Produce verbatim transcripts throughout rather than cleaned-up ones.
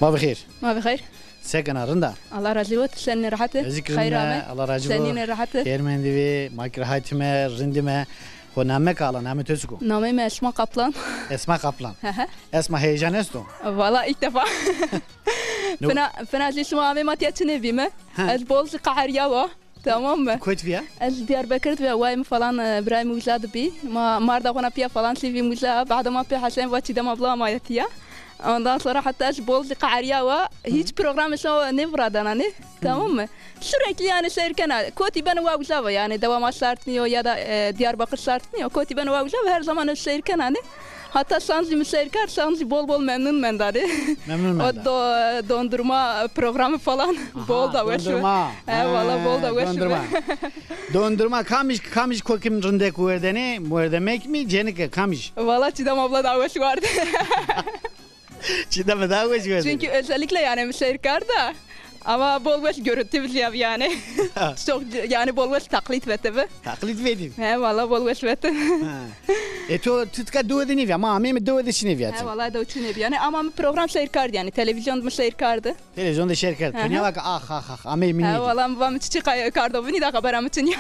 Ma bi xêr. Ma bi xêr. Se kena, rind a? Allah razî bo, ti senîn, rehet î? Ez kî rind îme, Allah razî bo. Senîn, rehet î? Xêr mendî bî, ma kî rehet îme, rind îme. Xo name kî ala, namê to çik o? Nameyê mi Esma Kaplan. Esma Kaplan. Hı hı. Esma, heyecan esto? Valla ilk defa. Fina, fina zî şima amê ma tîya çinê bîme. Ha. Ez bol zî qeheriyawa. Tamam mı? Kotî vîya? Ez Diyarbekir de vîya, wayê mi falan, e, birayê mi uca de bî. Ma marda xo na pîya falan zî vîm uca. Bada ma pê Hesen va Çiğdem abla amaya tîya. Ondan sonra hatta ez bol zî qeheriyawa. Hiç programê şima nêviradena nê. Tamam mı? Sürekli yani seyr kena. Kotî beno wa uca va yani. Dewa ma şart nîyo ya da, e, Diyarbakır şart nîyo. Kotî beno wa uca va, her zaman ez seyr kena nê. Hatta şan zî mi seyr kerd, şan zî bol bol memnun menda rê. Memnun menda. O do-, dondurma programı falan bol da weş. Aha, dondurma. He, valla bol da weş. Dondurma. Dondurma kamij, kamij kokim rindek werdene, werdemek mi, cenike kamij? Valla Çiğdem abla da weş werde. Çiğdem da weş werde. Çünkü özellikle yani mi seyr kerd da. Ama bol weş görüntü bî yani. Çok yani bol weş taklit vete bi. Taklit vete bi. He, valla bol weş vete. Ha. E to, ti tika dewe de nêvîya, ma ameyme dewe de çinê vîya. He, valla dewe çinê vîya. Yani ama mi program seyr kerd yani, televîzyon mi seyr kerd. Televîzyon de seyr kerd. Hı hı. To nêva ke ax, ax, ax, ameyme nêdî. He, valla mi va mi çiçî kay-, kardo vinî da xebera mi çin ya.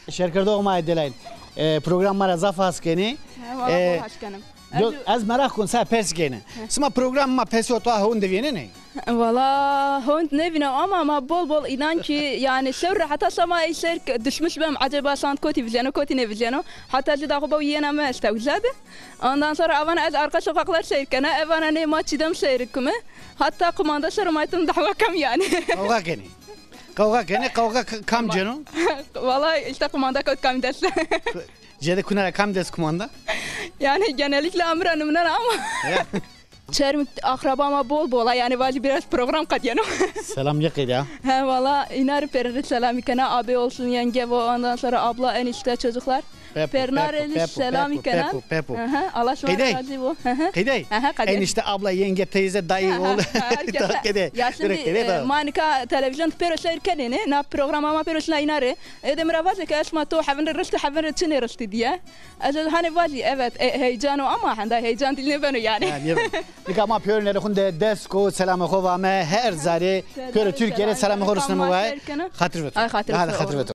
Şêrkerdox ma delal. E, program ma ra zaf has kenê. He, valla bol has kenim. Ez, ez meraq kon, se pers gene. Sima program ma pesi o to hond vînenê? Valla hond nêvîna ama ma bol bol înan ki yani şewr ra heta şama ey seyr k-, düşmüş bem, acaba şand kotî vizeno, kotî nêvizeno. Heta ci da xo bew yena mi este uca de. Ondan sonra avana ez arka sokaklar seyr kena, evana nê ma Çiğdem seyr kime. Hatta kumanda ser ma tim dahwa kem yani. Kavga kenê. Kavga kenê, kavga k-, kam ceno? Valla işte kumanda kot kam dest. Cede kuna ra kam dest kumanda? Yani genellikle amira nimnena ama. Ya. Çermik akraba ma bol bol a, yani vacî biraz program qedîyeno. Selam ya qeyde ya. He valla, îna rê pêrin rê selamî kena. Abi olsun, yenge ve ondan sonra abla, enişte, çocuklar. Pepu, pêrina rê selamî kena. Pepu, pepu. Aha, Allah şima rê razî bo. Qeyde. Aha, qeyde. Enişte, abla, yenge, teyze, dayı, oğlu. Herkese. Qeyde. Ya şimdi, e, ma nika televîzyon pêro seyr kenê, ne? Na programa ma pêro şina îna rê. Ê de mi ra vaze ke Esma to hevin rê riştî, hevin rê çinê riştî diye. Ez hanê vacî, evet, e, heyecan o ama henda heyecan dîl nêbeno yani. Ha, nêbeno. Nika ma pêrune rê xunde desko, selamê xo vame, her zerê pêro Tirkîye rê selamê xo rusneme vaye. Xatir veto. Ay, xatir veto. Xatir veto.